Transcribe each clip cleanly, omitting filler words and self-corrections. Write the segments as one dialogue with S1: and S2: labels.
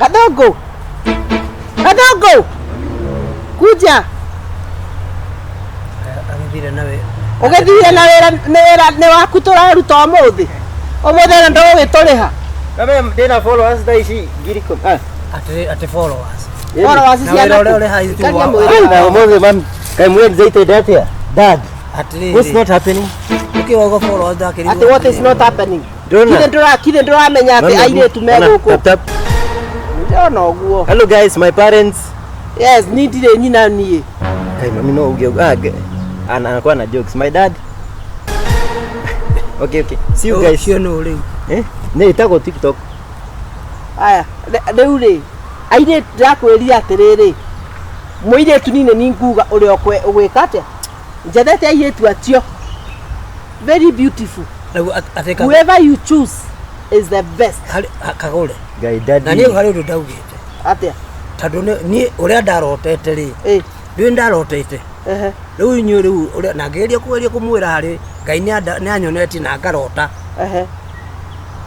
S1: Gathongo, Gathongo, kuja.
S2: Agĩthire na wĩra.
S1: Ũgĩthire na wĩra, nĩ wĩra nĩ waku tũraruta ũmũthĩ. Ũmũthĩ na ndũgũgĩtũrĩha.
S3: Kame ndĩna followers thaa ici 10,000. Ah.
S2: Atĩ followers.
S1: Followers
S2: Na
S1: ciana
S2: wĩra ũrĩa ũrĩ haha ithuĩ
S1: Karia
S2: wa-
S1: mwĩrĩ.
S3: Na ũmũthĩ mam, kaĩ mwĩ excited atĩa? Dad,
S2: Atĩrĩrĩ.
S3: what's not happening?
S2: Ũkĩ wauga followers ndakĩrigwo.
S1: Atĩ what is not happening?
S3: Ndona.
S1: Kithe ndũra kithe ndũramenya atĩ
S3: Mami,
S1: airĩtu me
S3: ona,
S1: gũkũ.
S3: tap, tap.
S1: Ndĩrona ũguo.
S3: Hello guys, my parents.
S1: Yes, ni ndirĩ nyina niĩ.
S3: Kai mami no uge ah, anakuwa na jokes. My dad. Okay, okay. See you guys.
S2: Ũcio nũ rĩu?
S3: Eh? Nĩ ĩtagwo TikTok.
S1: Aya, rĩu rĩ, airĩtu ndĩrakwĩrire atĩrĩrĩ, mũirĩtu niĩ nĩ nguga ũrĩa ũgwĩka atĩa? Njethete airĩtu acio. Very beautiful.
S2: Rĩu atĩ
S1: Whoever you choose is the best.
S2: harĩ kagũre.
S3: Ngai daddy.
S2: Na niĩ harĩ ũndũ ndaugĩte.
S1: Atĩa?
S2: Tondũ niĩ ũrĩa ndarotete rĩ,
S1: Ĩ,
S2: ndũĩ ndarotete.
S1: ehe,
S2: Rĩu inyuĩ rĩu ũrĩa na ngĩgeria kũgeria kũmwĩra harĩ Ngai nĩ anyonetie na ngarota.
S1: Ehe.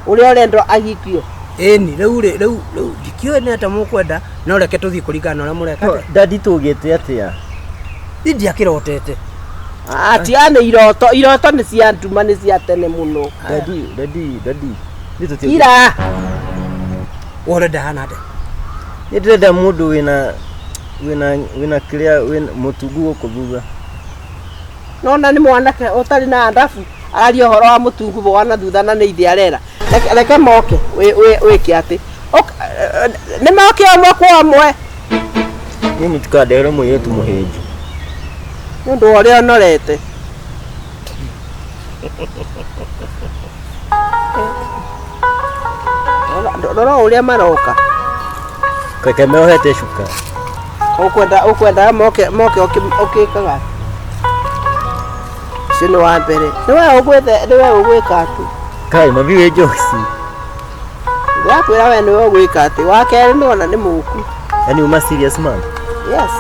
S1: Ũrĩa ũrendwo ahikio.
S2: Ĩni rĩu rĩ rĩu rĩu ndikĩũĩ nĩ atĩa mũkwenda no reke tũthiĩ kũringana na ũrĩa mũreka.
S3: No, daddy tũgĩte atĩa?
S2: Niĩ ndiakĩrotete.
S1: Atia nĩ iroto, iroto nĩ cia nduma, nĩ cia tene mũno.
S3: Daddy, daddy, daddy. Nĩ tũtiĩ.
S1: Ira.
S2: We ũrenda hana atĩa?
S3: Nĩ ndĩrenda mũndũ wĩna wĩna wĩna kĩrĩa wĩna mũtungu gũkũ thutha.
S1: Nona nĩ mwanake ũtarĩ na ndabu araria ũhoro wa mũtungu wa na thutha na nĩ ithe arera. Reke, reke moke wĩke atĩ nĩ moke ũmwe kwa ũmwe.
S3: Niĩ mũtikandehere mũirĩtu mũhĩnju.
S1: Nĩ ũndũ wa ũrĩa ũnorete. Rora ũrĩa maroka.
S3: Keke meohete cuka.
S1: Ũkwenda ũkwenda moke moke ũkĩkaga. Ũcio nĩ wa mbere. Nĩ we ũgwĩthe, nĩ we ũgwĩka atĩ.
S3: Kai mami wĩ jokes.
S1: Ndĩrakwĩra we nĩwe ũgwĩka atĩ. Wa kerĩ nĩwona nĩ mũku.
S3: Yaani uma serious man.
S1: Yes.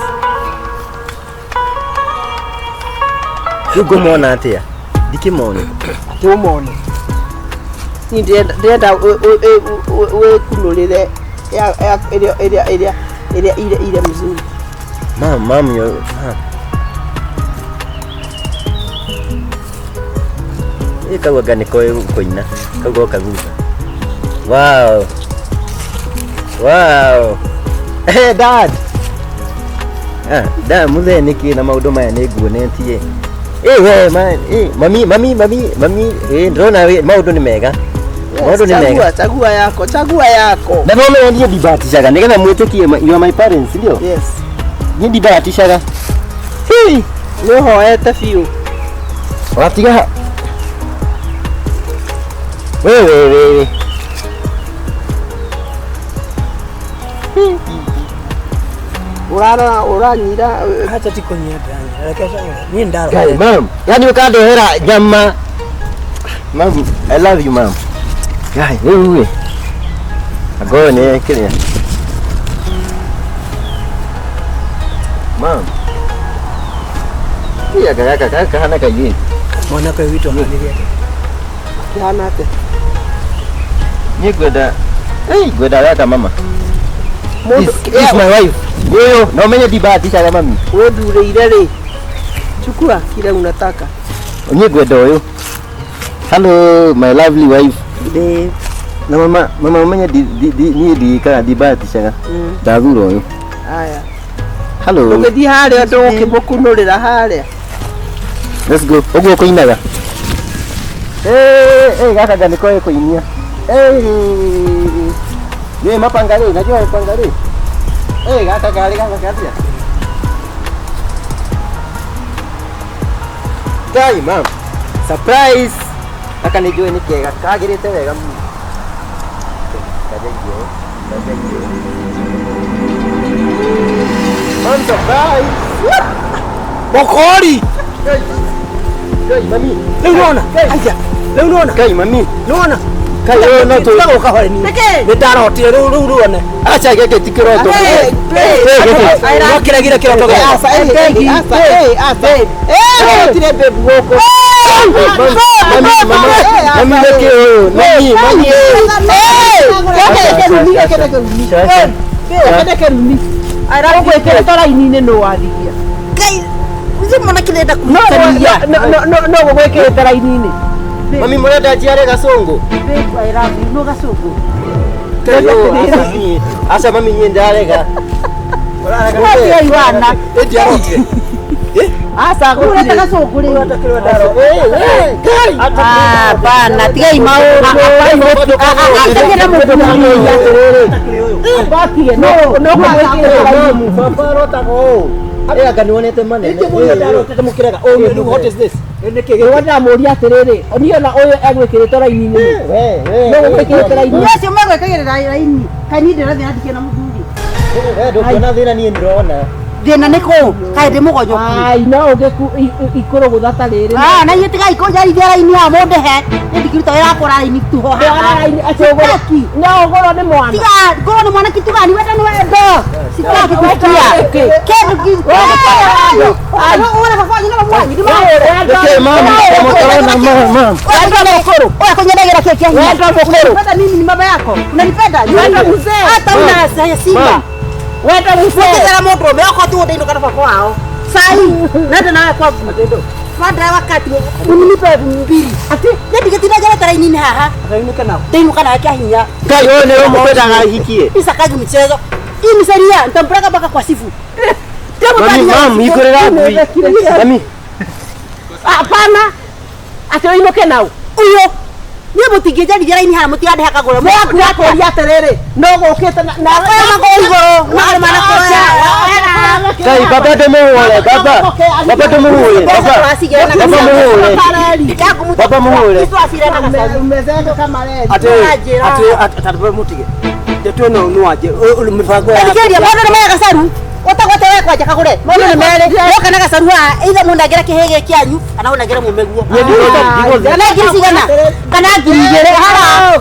S3: Rĩu ngũmona atĩa? Ndikĩmone.
S1: Atĩ ũmone. Niĩ ndĩrenda wĩkunũrĩre ĩrĩa ĩrĩa ĩrĩa ĩrĩa ile ile mzuri.
S3: Mam, mam, yo, mam. Ĩ kau anga nĩkoĩ kũina, kau goka thutha. Wow. Wow. Hey, dad. Ah, dad, mũthee nĩkĩ na maũndũ maya nĩ nguonetie. Ĩ we, ma, ĩ, mami, mami, mami, mami, ĩ, ndĩrona maũndũ nĩ mega. Maũndũ nĩ mega.
S1: Chagua, chagua yako, chagua yako.
S3: Na no menya niĩ ndibahatishaga nĩgetha mwĩtĩkie you are my parents, ndio?
S1: Yes.
S3: Niĩ ndibahatishaga. Hii.
S1: Nĩ ũhoete biũ.
S3: Watiga ha. We we we we.
S1: Ũrarora ũranyira.
S2: Acha ti kũnyia ndĩranyira. Reke cagũre. Niĩ
S3: Guy,
S2: ndarotete.
S3: mam, yani ukandehera nyama. Mam, I love you mam. Guy, wewe we. Agoyo nĩ kĩrĩa. Mam. Iya gaka gaka kahana kairĩtu.
S2: Mwanake ũyũ witũ ahanire atĩa?
S1: Kĩhana atĩa?
S3: Niĩ ngwenda, hey, ngwenda gaka mama.
S1: Mũndũ
S3: This is my wife. Ũyũ, na ũmenye ndibahatishaga mami.
S1: Wĩthurĩire rĩ. Chukua kile unataka.
S3: Niĩ ngwenda ũyũ. Hello, my lovely wife.
S1: Babe.
S3: Na mama, mama ũmenye niĩ ndiĩkaga ndibahatishaga. Ndathura ũyũ.
S1: Aya.
S3: Hello.
S1: Ũgĩthiĩ harĩa ũndũ ũkĩmũkunũrĩra harĩa.
S3: Let's go. Ũguo kũinaga. Eh, eh, gaka nga nĩkoĩ kũinia. Eh. Nĩ mapanga rĩ, najua mapanga rĩ. Eh, gaka karĩ gaka katia. Ngai, mam. Surprise. Gaka nĩ njũĩ nĩ kega, kagĩrĩte wega mũno. Kajaigio, kajaigio. Mam, surprise.
S2: Mokori!
S3: Ngai, mami.
S2: Rĩu nĩwona? Aya, rĩu nĩwona?
S3: Ngai, mami.
S2: Nĩwona?
S3: Ngai, ũyũ no tũ-
S2: Tiga gũka harĩ niĩ.
S1: Nĩkĩ?
S2: Nĩ ndarotire rĩu rĩu rĩu one.
S3: Acha gĩkĩ ti kĩroto.
S1: Hey,
S3: Hey, gĩkĩ.
S2: No kĩregire kĩroto gĩakwa.
S1: Asa, eh, eh, asa, eh, asa. Eh, gũtirĩ babe gũkũ.
S3: Mami, mama, mami nĩkĩ ũyũ? Mami, mami.
S1: Ũgwĩkĩrĩte raini-inĩ nũ wathigia?
S4: Ngai, ucio mwanake ndĩrenda
S1: No
S4: kũhikania.
S1: no gũgwĩkĩrĩte raini-inĩ.
S3: Mami mũrenda njiare gacũngũ?
S4: Babe, I love you. No gacũngũ.
S3: Aca niĩ. Aca mami niĩ ndarega.
S4: Ũratiga iwana.
S2: Ĩndiarotire.
S1: Aca
S4: Ũreta
S1: gũtirĩ.
S4: gacũngũ rĩu.
S3: Eh, eh, Ngai.
S4: Hapana, tigai maũndũ. Acaria na mũthuri.
S1: Abatige no no gũgwĩkĩrĩte raini.
S3: Baba arotaga ũũ. Eh, anga nĩwonete manene.
S2: Ĩngĩ ndarotete mũkĩrega. Oh, rĩu what is this? Nĩ kĩ gĩkĩ?
S1: Nĩwe ndĩramũria atĩrĩrĩ, niĩ ona ũyũ egwĩkĩrĩte raini-inĩ.
S3: We, we.
S1: No gũgwĩkĩrĩte raini.
S4: Acio megwĩkagĩrĩra raini. Kaĩ niĩ ndĩrathiĩ na ndikĩrĩ na mũthuri.
S3: We ndũkuona thĩna niĩ ndĩrona.
S4: Thĩna nĩ kũ? Kaĩ ndĩ mũgonyoku.
S1: Ai no ũngĩku ikũrũgũtha ta rĩrĩ.
S4: Ah, na inyuĩ tigai kũnjarithia raini haha mũndĩhe. Niĩ ndingĩruta wĩra wa kwara raini tu ho haha. Sitaki.
S1: No ũgũrwo nĩ mwana.
S4: Tiga, ngorwo nĩ mwanake tugani wenda nĩ wendo. Sitaki kusikia. Kĩndũ kĩ- Ũra baba wanyu na mami wanyu, ndimahũre.
S3: Nĩkĩ mami? Mũtarona mama.
S4: Wendo mũkũrũ. Oya kũnyendagira kĩo kĩa hinya.
S1: Wendo mũkũrũ.
S4: Unanipenda mimi ni mama yako. Unanipenda?
S1: Wendo mzee.
S4: Hata una simba.
S1: Wendo mzee.
S4: Ũkĩthera mũndũ ũmwe okorwo ti ũndĩinũka na baba wao. Sai, nenda nawe kwangu. Twanda wakati uninipe 2000. Ati niĩ ndigĩtinda njarĩte raini-inĩ haha.
S2: Atainuke nao.
S4: Ndĩinũka nawe kĩa hinya.
S3: Ngai ũyũ nĩwe mũkwendaga hikie.
S4: Isakagi mchezo. Hii ni sheria, nitampeleka mpaka kwa sifu.
S3: Mami, mami, hingũrĩra ngui. Mami.
S1: Hapana. Atĩ ũinũke nau.
S4: Uyo. Niĩ mũtingĩnjarithia raini haha mũtirandehe kagũre.
S1: Ndakũria atĩrĩrĩ, no gũkĩte na na
S4: Oya magũrũ igũrũ. Magũrũ manakoya.
S3: Ngai, baba ndũmũhũre, baba. Baba ndũmũhũre, baba. Baba mũhũre. Baba mũhũre.
S1: Umezeeka kama reli.
S2: Atĩ atĩ atĩ mũtige. Ndeto ĩno nĩ wanje. Mĩbango ya.
S4: Thikĩrĩria maũndũ nĩ mega gacaru. Ũtagwete we kwanja kagũre. Maũndũ nĩ merĩ. Woka na gacaru haha, either mũnengere kĩhĩ gĩkĩ kĩanyu kana ũnengere mũmeguo.
S3: Niĩ ndigũthiĩ.
S4: Kana ngiri cigana? Kana 2000 haha.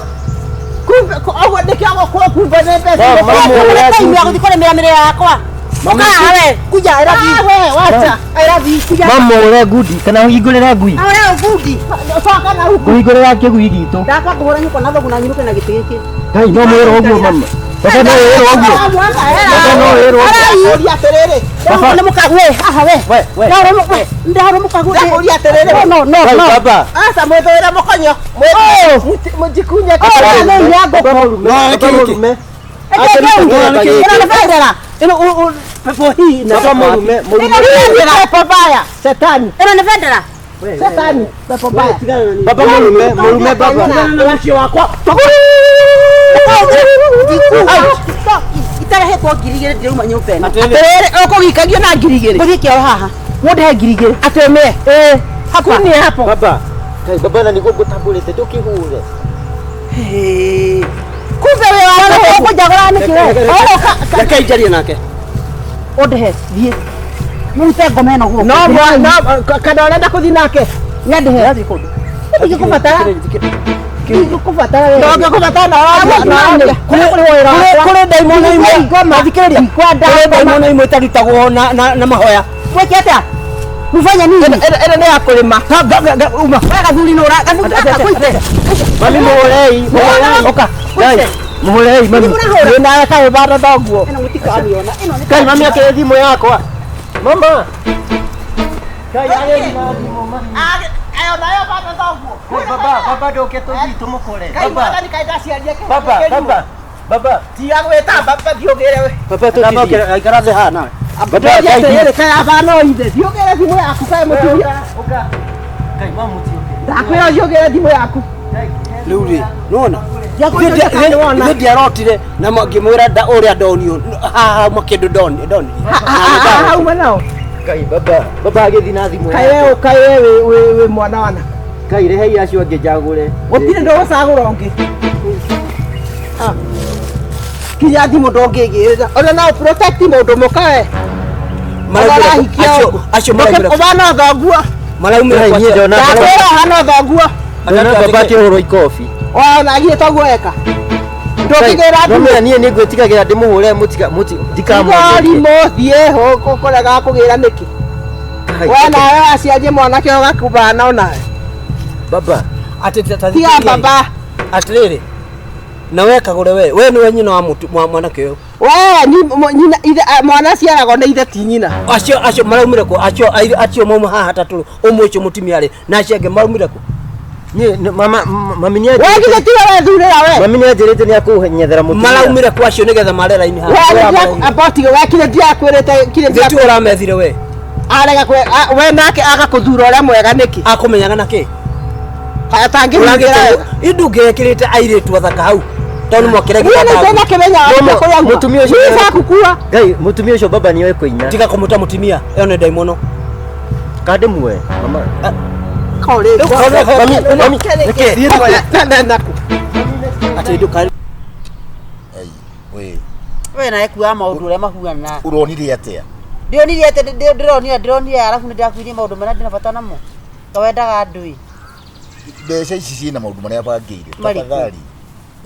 S1: Kumbe ũguo nĩkĩo gũkũ kumbe nĩ mbeca.
S3: Mama,
S4: Ũkũrĩ time ya gũthiĩ kũrĩmĩra mĩrĩo yakwa. Ũka haha we, kuja I love you.
S1: We wacha.
S4: I love you. Kuja.
S3: Mamũhũre ngundi kana ũhingũrĩre ngui.
S4: Awe ngundi.
S1: Coka na huku.
S3: Ngũhingũrĩra kĩgui gitũ.
S4: Ndakwa kũhũra nyũkwa na thoguo na nyinũke na gĩtĩ gĩkĩ.
S3: Ngai no mwĩrwo ũguo mama. Baba no wĩrwo ũguo. Baba no wĩrwo ũguo.
S1: Ndakũria atĩrĩrĩ.
S4: Baba nĩ mũkague haha we.
S3: We, we.
S4: Ndahũrwo mũkague.
S1: Ndakũria atĩrĩrĩ.
S4: No no
S3: Ngai
S4: no.
S3: baba.
S1: Aca mwĩthũĩre mũkonyo. Mũjikunye
S4: Oh, no, ya ngũkũ.
S3: Baba mũrume. Baba mũrume.
S4: Ĩno nĩ bendera.
S2: Ĩno pepo hii ina.
S3: Baba mũrume. Mũrume.
S4: Ĩno nĩ bendera.
S1: Pepo mbaya. Shetani.
S4: Ĩno nĩ bendera.
S1: Shetani. Pepo mbaya.
S3: Baba mũrume. Mũrume baba.
S2: Na ũcio wakwa.
S4: Itarehetwo 2000 ndĩrauma nyũmba ĩno.
S1: Atĩrĩrĩ ũkũgikagio na 2000.
S4: Ngũthiĩ kĩoro haha. Mũndehe 2000.
S1: Atĩ ũmĩe.
S4: Ĩĩ.
S1: Hakunia hapo.
S3: Baba. Ngai baba na nĩguo ngũtambũrĩte ndũkĩhũre.
S1: Kumbe wĩ wa
S4: Ũkũnjagũra nĩkĩ we?
S2: Reke njarie nake.
S4: Ũndehe thiĩ. Mũrute ngoma ĩno gũkũ.
S1: No mwana kana ũrenda kũthiĩ nake.
S4: Nĩandehe. Ndingĩkũbatara. Ndingĩkũbatara we.
S1: Ndũngĩkũbatara na ũraria.
S2: Kũrĩ ndaimono imwe. Thikĩrĩria. Kũrĩ ndaimono imwe itarutagwo na na na mahoya.
S4: Weke atĩa? Mfanye nini?
S1: Ĩno nĩ ya kũrĩma.
S2: Uma.
S4: We gathuri nĩ ũra gathuri gaka kũite.
S3: Mami mũhũrei. Mũhũrei.
S1: Ũka.
S3: Ngai mũhũrei mami.
S1: Wĩ nawe kaĩ bado thoguo.
S4: Ĩno mũtikamiona. Ĩno nĩ
S3: Ngai mami akĩrĩ thimũ yakwa. Mama. Ngai agĩthiĩ na thimũ mami.
S1: Ayo nayo bado thoguo.
S3: Baba, baba ndũke tũthiĩ tũmũkore.
S1: Ngai
S3: Baba.
S1: mwathani kaĩ ndaciaria kĩheo
S3: Baba,
S1: kĩrua.
S3: baba. Baba.
S1: Tiga gwĩtamba baba thiĩ ũgĩre we.
S3: Baba tũthiĩ.
S2: Aikara thĩ haha nawe.
S3: Baba
S1: Ndũria
S3: Ngai
S1: atĩrĩrĩ kaĩ aba no ithe. Thiĩ ũgĩre thimũ yaku kaĩ mũtumia.
S3: Ũka. Ngai mamu tiũke.
S1: Ndakwĩra ũthiĩ ũgĩre thimũ yaku.
S2: Rĩu rĩ, nĩwona?
S1: Ndiakũria kana nĩwona.
S2: Ithe ndiarotire na ngĩmwĩra ũrĩa ndonio haha hauma kĩndũ ndoni.
S1: Hauma nao.
S3: Ngai baba. Baba agĩthiĩ na thimũ
S1: Kaĩ
S3: yake.
S1: we kaĩ we wĩ mwana wana.
S3: Ngai rehei acio angĩ njagũre.
S1: Gũtirĩ ndũgũcagũra ũngĩ. Kinya thimũ ndũngĩgĩrĩra. Ona no protect mũndũ mũka we.
S2: Maraumĩra acio maraumĩra
S1: Ũbana thoguo.
S2: maraumĩra
S3: Ngai,
S2: kwa
S3: niĩ ndona
S1: Ndakwĩra ũhana thoguo.
S3: Ndona baba akĩhũrwo ikobi.
S1: Ona githĩ toguo eka. Ndũngĩgĩra
S3: No
S1: thimũ.
S3: menya niĩ nĩ ngwĩtigagĩra ndĩmũhũre mũtiga mũti ndikamwendete.
S1: Igorimũ thiĩ ũkũrega kũgĩra nĩkĩ?
S3: Ngai,
S1: We nawe waciarie mwanake ũgakubana onawe.
S3: Baba.
S2: Atĩ ta
S1: Tiga baba.
S2: Atĩrĩrĩ, na we kagũre we, we nĩwe nyina wa mwanake ũyũ.
S1: We ni nyina ithe mwana aciaragwo nĩ ithe ti nyina.
S2: Acio acio maraumire kũ? Acio acio mauma haha atatũ, ũmwe ũcio mũtumia rĩ, na acio angĩ maraumire kũ?
S3: Niĩ mama mami nĩ
S1: We githĩ tiwe wethurĩra we.
S3: Mami nĩ anjĩrĩte nĩ akũnyethera mũtumia.
S2: Maraumire kũ acio nĩgetha mare raini haha?
S1: We nĩ we kire ndiakwĩrĩte kire
S2: Githĩ tiwe ũramethire we?
S1: Arega kwe we nake aga kũthura ũrĩa mwega nĩkĩ?
S2: Akũmenyaga na kĩ?
S1: Atangĩthurĩra.
S2: Indungĩkĩrĩte airĩtu athaka hau tondũ mwakĩregire.
S1: Niĩ nĩ ndakĩmenya kũrĩa
S3: mũtumia ũcio.
S1: Niĩ cakukua.
S3: Ngai mũtumia ũcio baba nĩoĩ kũina.
S2: Tiga kũmũta mũtumia, ĩyo nĩ ndaimono.
S3: Kandĩmue mama.
S1: Kaũrĩ.
S3: Mami mami nĩkĩ?
S2: Atĩ ndũka
S5: Ai, we.
S4: We nawe kuaga maũndũ ũrĩa mahuana.
S5: Ũronire atĩa?
S4: Ndionire atĩ ndĩronire ndĩronire arabu nĩ ndakuirie maũndũ marĩa ndĩna bata namo. Kawendaga andũ ĩ.
S5: Mbeca ici ciĩna maũndũ marĩa bangĩire. Tafadhali.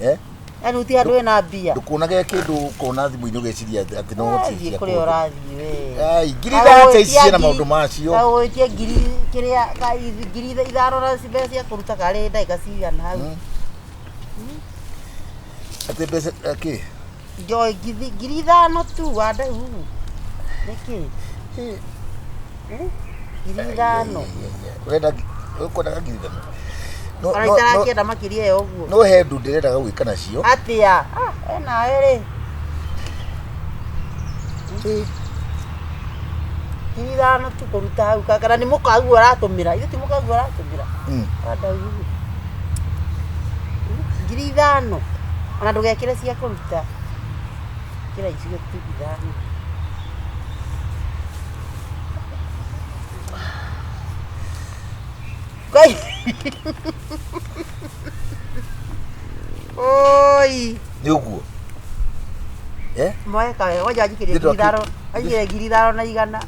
S5: Eh?
S4: Yaani uti andũ wĩna mbia.
S5: Ndũkuonage kĩndũ ũkona thimũ-inĩ ũgeciria atĩ no
S4: ti cia kũrĩa ũrathiĩ we.
S5: Ai, ngiri thate ici ciĩna maũndũ macio.
S4: Kagũgwĩtia ngiri kĩrĩa ngiri ithano na mbeca cia kũruta karĩ ndagĩka cigana hau.
S5: Atĩ mbeca kĩ?
S4: Njoĩ ngiri ithano tu wanda Nĩkĩ? Ngiri ithano.
S5: Ũrenda ũkwendaga ngiri ithano?
S4: No no itarakĩenda makĩria ya ũguo.
S5: No he ndũ ndĩrendaga gwĩka nacio.
S4: Atĩa? We nawe rĩ. Ngiri ithano tu kũruta hau kana nĩ mũkaguo ũratũmĩra. Ithe ti mũkaguo ũratũmĩra. Wanda ũguo. Ngiri ithano. Ona ndũgekĩre cia kũruta. Kĩra icio tu ithano. Ngai. Oi.
S5: Nĩ ũguo. Eh?
S4: Mweka we, ngoja anjikĩrie ngiri ithano, anjikĩrie ngiri ithano na igana.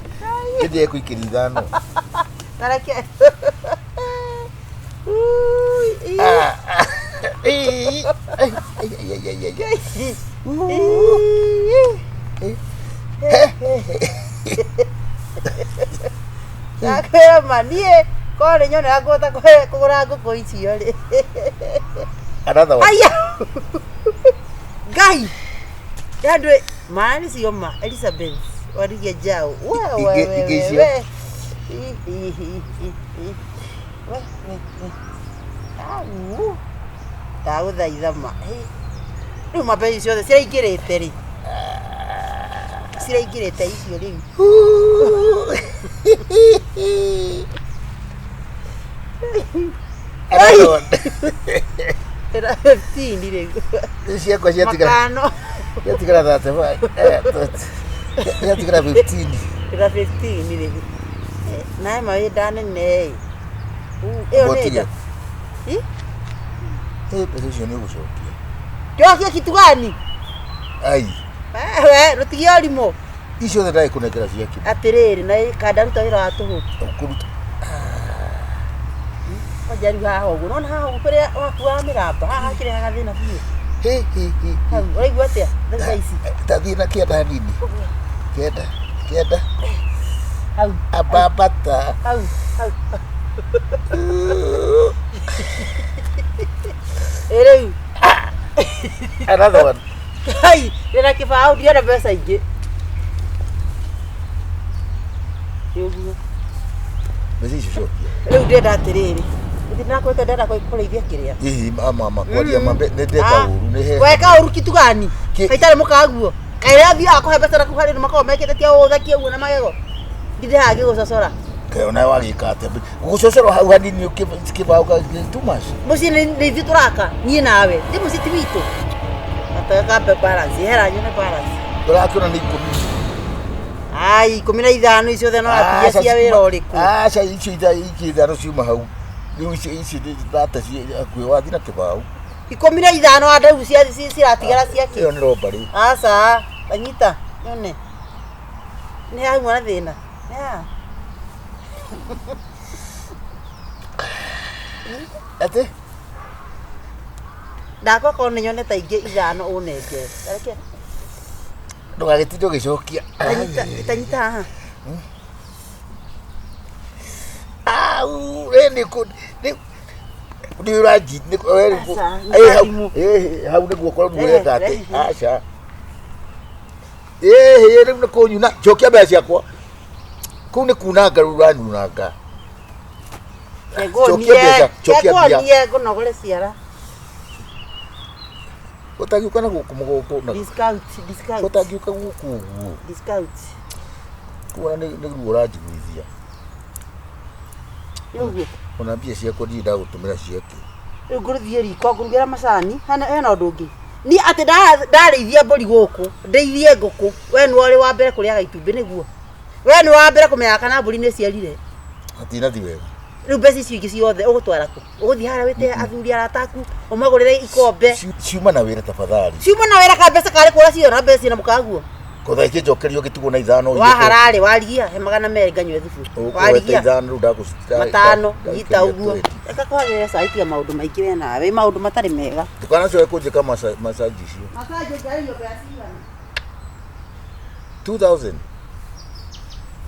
S5: Ndĩndĩe kũikĩria ithano.
S4: Tareke. Ndakwĩra ma niĩ korwo nĩ nyonaga ngũhota kũgũra ngũkũ icio rĩ.
S5: Another one.
S4: Aya. Ngai. Andũ ma nĩ cio ma Elizabeth warigia njaũ. We we we we. We we we. Au. Ndagũthaitha ma. Rĩu ma mbeca ciothe ciraingĩrĩte rĩ. Ciraingĩrĩte icio rĩu.
S5: Another one.
S4: Ĩra 15 rĩu.
S5: Ciakwa ciatigara.
S4: Makano.
S5: Ciatigara 35. Ciatigara 15.
S4: Ĩra 15 rĩu. Nawe ma wĩ nda nene ĩ. Ĩyo nĩ nda.
S5: Mbeca icio nĩ ũgũcokia.
S4: Njokie kitu gani?
S5: Ai.
S4: We rũtigie ũrimũ.
S5: Icio othe ndagĩkũnengera ciake.
S4: Atĩrĩrĩ na kandaruta wĩra wa tũhũ.
S5: Ũkũruta.
S4: Kwanja rĩu haha ũguo. Nĩwona haha ũguo kũrĩa wakuaga mĩramba haha hakĩrehaga thĩna biũ.
S5: Hĩ hĩ hĩ.
S4: Hau ũraigua atĩa thaa ici?
S5: Tathiĩ na kĩanda hanini. Kĩanda kĩanda.
S4: Hau.
S5: Ambambata.
S4: Hau hau. Ĩ rĩu.
S5: Another one.
S4: Kai, ndĩna kĩbaũ ndiona mbeca ingĩ. Ũguo.
S5: Mbeca icio cokia.
S4: Rĩu ndĩrenda atĩrĩrĩ. Ndĩrakwĩte ndĩrenda kũrĩithia kĩrĩa.
S5: Hihi mama kwaria ma nĩ ndeka ũru nĩ he.
S4: Weka ũru kitu gani? Kaitare mũkaguo. Kaĩ athiaga kũhe mbeca na kũu harĩ makoragwo mekĩte tia ũthakie ũguo na magego. Ndinde haha ngĩgũcocora.
S5: Kaĩ onawe wagĩka atĩa? Gũcocorwo hau hanini kĩbaũ too much.
S4: Mũciĩ nĩ ithuĩ tũraka niĩ nawe. Ti mũciĩ ti witũ. Gataka balance, hera nyone balance.
S5: Ndũrakĩona nĩ ikũmi.
S4: Ai, 15 icio othe no atigia cia wĩra ũrĩkũ?
S5: Aca icio ithano ciuma hau. Rĩu icio ici thate hakuhĩ wathiĩ na kĩbaũ.
S4: 15 andũ ciratigara cia kĩ?
S5: Ĩyo nĩ robbery.
S4: Aca, anyita nyone. Nĩ hauma na thĩna. Nĩ haha.
S5: Atĩ?
S4: Ndakwa korwo nĩ nyone ta ingĩ ithano ũnengere. Tareke.
S5: Ndũgagĩtinde ũgĩcokia.
S4: Tanyita haha.
S5: Au, rĩ nĩ kũ nĩ Nĩ ũranji nĩ
S4: Aca, nĩ
S5: hau
S4: thimũ.
S5: hau nĩguo korwo
S4: Rehe,
S5: ũreka atĩ
S4: rehe.
S5: aca. Ĩhĩ rĩu nĩ kũnyuna cokia mbeca ciakwa. Kũu nĩ kunanga rĩu ũranyunanga. Cokia mbeca, cokia mbia.
S4: Nguonie ngũnogore ciara.
S5: Ũtangiũka na gũkũ mũgongo na
S4: Discount, discount.
S5: ũtangiũka gũkũ ũguo.
S4: Discount.
S5: Kuona nĩ nĩ ruo ũranjiguithia.
S4: Nĩ ũguo.
S5: Ona mbia ciakwa ndirĩ ndagũtũmĩra ciake.
S4: Rĩu ngũrũthiĩ riko ngũrugĩra macani hena hena ũndũ ũngĩ. Niĩ atĩ ndarĩithia mbũri gũkũ ndĩithie ngũkũ we nĩwe ũrĩ wa mbere kũrĩaga itumbĩ nĩguo we nĩwe wa mbere kũmenyaga kana mbũri nĩ ciarire.
S5: Hatinathi wega.
S4: Rĩu mbeca icio ingĩ ciothe ũgũtwara kũ? Ũgũthiĩ harĩa wĩte athuri arata aku ũmagũrĩre ikombe.
S5: Ciuma na wĩra tafadhali.
S4: Ciuma na wĩra ka mbeca karĩ kũrĩa ciona mbeca ciĩna mũkaguo.
S5: Kotha ikĩnjokerio ngĩtigwo na ithano.
S4: Wahararĩ warigia he 200 nganyue thubu.
S5: Ũkũhete
S4: Warigia
S5: ithano rĩu ndagũ
S4: matano nyita ũguo. Reka kwagĩrĩra cai tiga maũndũ maingĩ we nawe maũndũ matarĩ mega.
S5: Ndũkanacoke kũnjĩka massage icio.
S4: Massage njarĩrio mbeca cigana?
S5: 2000.